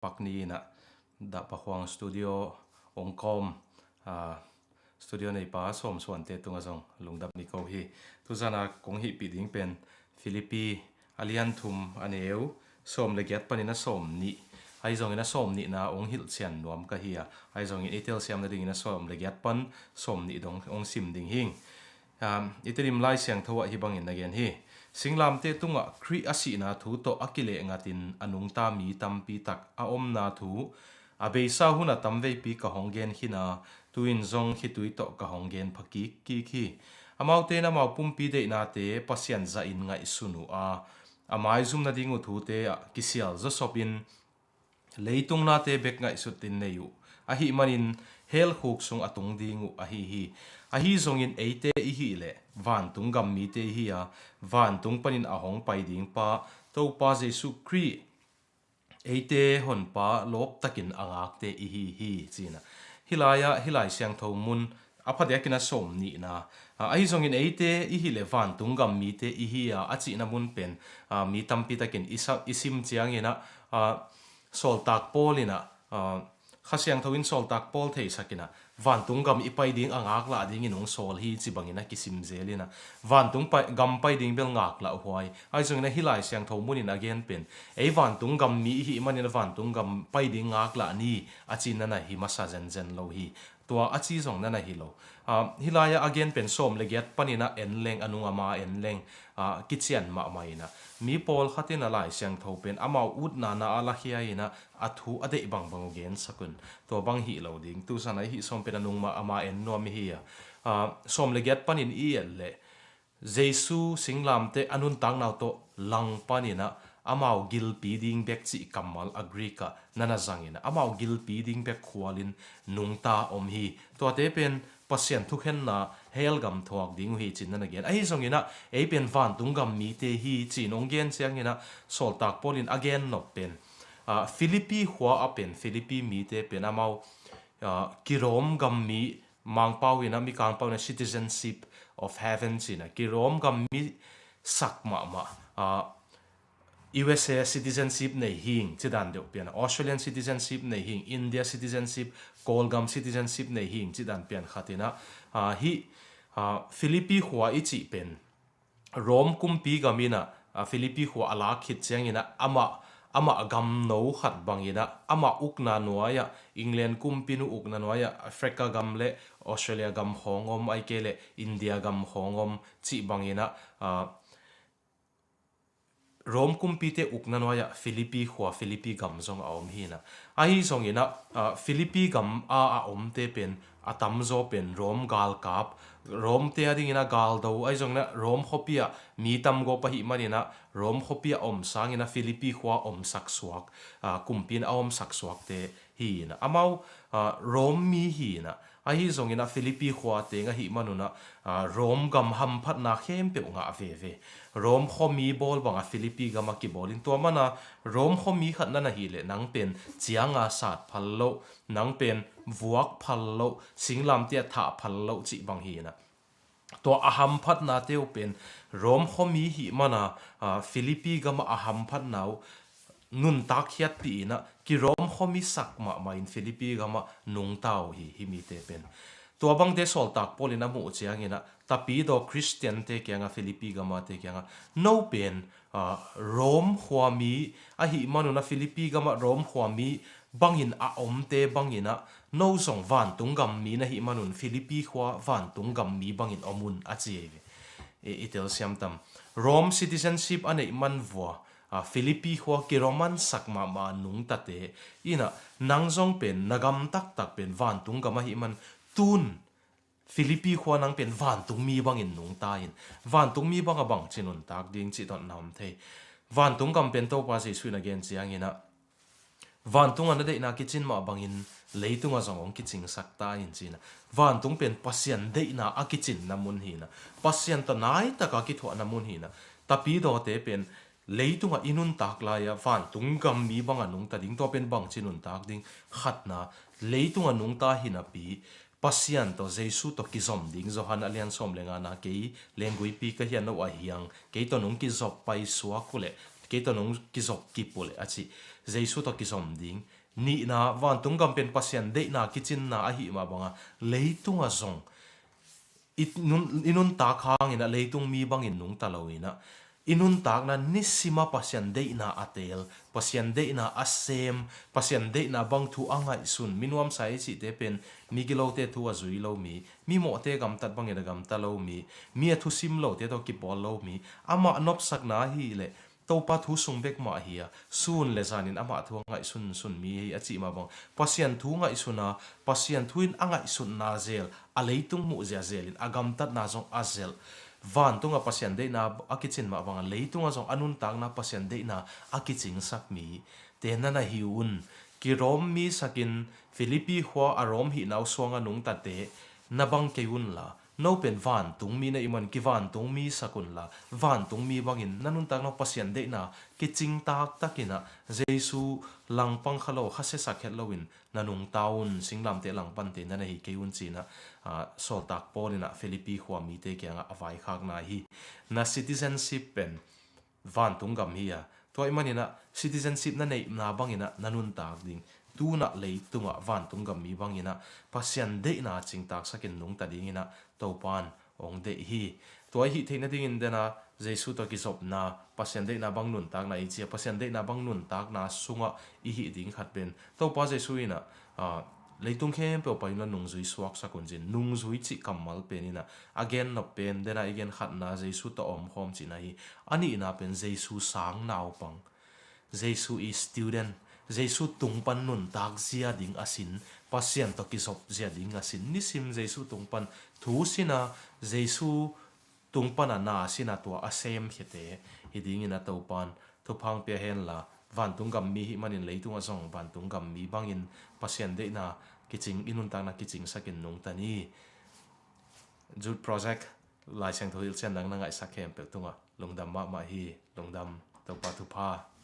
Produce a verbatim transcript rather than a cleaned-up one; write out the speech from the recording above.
pak ni inah Dah Pakhuang studio ong kawm, ah, studio neipa Sawm Suante tungah zong lungdam i ko hi. Tuzana kong hihpih ding pen Philippi a lian thum a neu sawm le giat panin a sawm nih, ahi zongin a sawm nihna ong hilhcian nuam ka hi a, ahi zongin i telsiam nadingin a sawm le giat pan sawm nih dong ong sim ding hing. Um, i Tedim Lai Siangtho ah hih bangin na gen hi. Singlamteh tungah Khrih a sihna thu tawh a kileh ngatin a nungta mi tampi tak a omna thu a beisa hun a tamveipi ka hong gen khin a, tu-in zong khitui tawh ka hong gen pha kikkik hi. Amaute in amau pumpi deihnate Pasian zahin ngaihsun uh a, a maizum nading uh thute ah kisial zawsopin leitung nate bek ngaihsutin nei uh ahih manin hell khuk sung a tung ding uh ahi hi. Ahi zongin eite i hih leh vantung gam mite i hi a, vantung panin a hong pai ding pa Topa Jesuh Khrih eite honpa lawptakin a ngakte i hi hi, ci-in ah. Hih lai-ah hih Lai Siangtho mun a phadekin a sawm nihna, ah, ahi zongin eite i hih leh vantung gam mite i hi a, a cihna mun pen, ah, mi tampi takin i sa-, i sim ciangin ah, ah, Sawltak Paul in ah, ah, Kha Siangtho in Sawltak Paul theisakin ah vantung gam i pai ding a ngaklah dingin hong sawl hi, ci bangin a kisim zelin ah vantung pai, gam pai ding bel ngaklah huai. Ahi zongin ah hih Lai Siangtho munin a gen pen ei vantung gam mi i hih manin ah vantung gam pai ding ngaklah ni, a ci na na hi masa zenzen lo hi. Tua a ci zong na na hi lo. Ah, hih lai-ah a gen pen sawm le giat panin ah en leng, a nung a ma en leng, ah, kician mahmah in ah mi pawlkhat in ah Lai Siangtho pen amau utna na a lakhia in ah a thu a deih bangbang uh gensak un. Tua bang hih lo ding. Tuzan a i hih sawm pen a nung ma a ma en nuam i hi a. Ah, sawm le giat panin i et leh Jesu singlamteh a nuntakna uh tawh langpanin ah amau gilpi ding bek cih kammal a Greek ah na na zangin ah amau gilpi ding bek khualin nungta om hi. Tuate pen Pasian thukhenna hell gam thuak ding uh hi, ci-in na na gen. Ahi zongin ah ei pen vantung gam mite hi, ci-in hong gen ciangin ah Sawltak Paul in a gen nop pen, ah, Philippi khua ah pen Philippi mite pen amau, ah, Kirom gam mi, Mangpau in ah, Mikangpau in ah citizenship of heaven ci-in ah Kirom gam mi sak mahmah, ah, U S A citizenship nei hing ci dan deuh pian ah, Australian citizenship nei hing, India citizenship, Kawlgam citizenship nei hing ci dan pian khat in ah, ah, hih, ah, Philippi khua i cih pen Rome kumpi gam in ah, ah, Philippi khua a lak khit ciangin ah amah, amah gamno khat bangin ah amah ukna nuai-ah, England kumpi nu ukna nuai-ah Africa gam le Australia gam khawng om, ahih kei leh India gam khawng om cih bangin ah, ah, Rome kumpite ukna nuai-ah Philippi khua, Philippi gam zong a om hi in ah. Ahi zongin ah, ah, Philippi gam a a omte pen a tamzaw pen Rome galkap, Rome te a dingin ah galdo, ahi zongin ah Rome khuapi ah mi tamgawp ahih manin ah Rome khuapi a om sangin ah Philippi khua a omsak suak, ah, kumpi in a omsak suakte hi in ah. Amau, ah, Rome mi hi in ah. Ahi zongin ah Philippi khua teng ahih manun ah, ah, Rome gam hamphatna khempeuh ngah veve. Rome khuami bawl bang ah Philippi gam a kibawlin, tua man ah Rome khuami khat na na hih leh nang pen cianga sat phal loh, nang pen vuak phal loh, singlamteh ah thah phal loh cih bang hi in ah. Tua a hamphatnate uh pen Rome khuami hih man ah, ah, Philippi gam ah a hamphatna uh nuntak khiatpih in ah Kirom khuami sak mahmah in Philippi gam ah nungta uh hi, hih mite pen. Tua bangte Sawltak Paul in a muh ciangin ah tapidaw Khristiante kiangah, Philippi gam ate kiangah, no pen, ah, Rome khuami ahih manun ah, Philippi gam ah Rome khuami bangin a omte bangin ah no zong vantung gam mi na hih manun Philippi khua vantung gam mi bangin om un, a ci hi ve. I, i telsiam tam. Rome citizenship a neih man vua, ah, Philippi khua Kirom man sak mahmah nungtate in ah, nang zong pen na gam taktak pen vantung gam ahih man, tun Philippi khua nang pen vantung mi bangin nungta in. Vantung mi bang ah bangci nuntak ding cih tawh na om thei. Vantung gam pen Topa Jesuh in a gen ciangin ah, vantung ah na deihna kicin mah bangin leitungah zong hong kicingsak ta in, ci-in ah. Vantung pen Pasian deihna a kicinna mun hi in ah, Pasian tawh naitak a kithuahna mun hi in ah. Tapidawte pen leitungah i nuntak lai-ah vantung gam mi bangah nungta ding, tua pen bangci nuntak ding? Khatna, leitungah nungta hi napi Pasian tawh, Jesuh tawh kizom ding. Johan a lian sawm le ngana, kei lengguipi ka hi a, no a hiang, kei tawh nong kizop paisuak uh leh, kei tawh nong kizop kip uh leh, a ci. Jesu tawh kizom ding. Nihna, vantung gam pen Pasian deihna kicinna ahih mah banga, leitungah zong i nun, i nuntak hangin ah leitung mi bangin nungta lo in ah, i nuntakna nisima Pasian deihna a teel, Pasian deihna a sem, Pasian deihna bang thu a ngaihsun, mi nuamsa i cihte pen mi gilote thu a zui lo mi, mi mawhte gamtat bangin a gamta lo mi, mi a thusim lote tawh kipawl lo mi, amah nopsakna ahih leh Topa thu sung bek mah hi a, sun le zanin amah thu a ngaihsunsun mi hi a cih mah bang, Pasian thu ngaihsun a, Pasian thu in a ngaihsutna zel, a leitung muh zia zelin a gamtatna zong a zelh, vantungah Pasian deihna a kicin mah banga, leitungah zong a nuntakna Pasian deihna a kicingsak mi te na na hi un. Kirom mi sakin Filipi khua a Rom hihna uh suanga nungtate na bang kei unla, no pen vantungmi na hih man kivantungmi sak unla, vantungmi bangin na nuntakna Pasian deihna kicing taktakin ah, Jesu langpang kha lo, khasia sak het loin na nungta un, singlamteh langpante na na hi kei un ci-in ah, ah, sawltak Paul in ah Filipi khua mite kiangah a vaikhakna hi. Na citizenship pen vantung gam hi a, tua ahih manin ah citizenship na neihna bangin ah na nuntak ding. Tu-in ah leitungah vantung gam mi bangin ah Pasian deihna cingtaksakin nungta dingin ah Topan hong deih hi. Tua i hih theih nadingin den a, Jesu tawh kizopna, Pasian deihna bang nuntakna i ci a, Pasian deihna bang nuntakna sungah i hih ding khat pen Topa Jesu in ah, ah, leitung khempeuh pai unla nungzui suaksak un ci-in, nungzui cih kammal pen in ah a gen nop pen, den a i gen khatna, Jesu tawh a omkhawm cihna hi. A nihna pen Jesu sang naupang, Jesu i student, Jesu tung pan nuntak zia ding a sin, Pasian tawh kizop zia ding a sin, nisim Jesu tung pan thu sin a, Jesu tung pan a na sin a, tua a semkhiate hi dingin ah Topan thupha hong pia henla, vantung gam mi hih manin leitungah zong vantung gam mi bangin Pasian deihna kicing, i nuntakna kicingsakin nungta ni. Jude Project, Lai Siangtho hilhcian dang na ngaihsak khempeuh tungah lungdam mahmah hi. Lungdam, Topa thupha.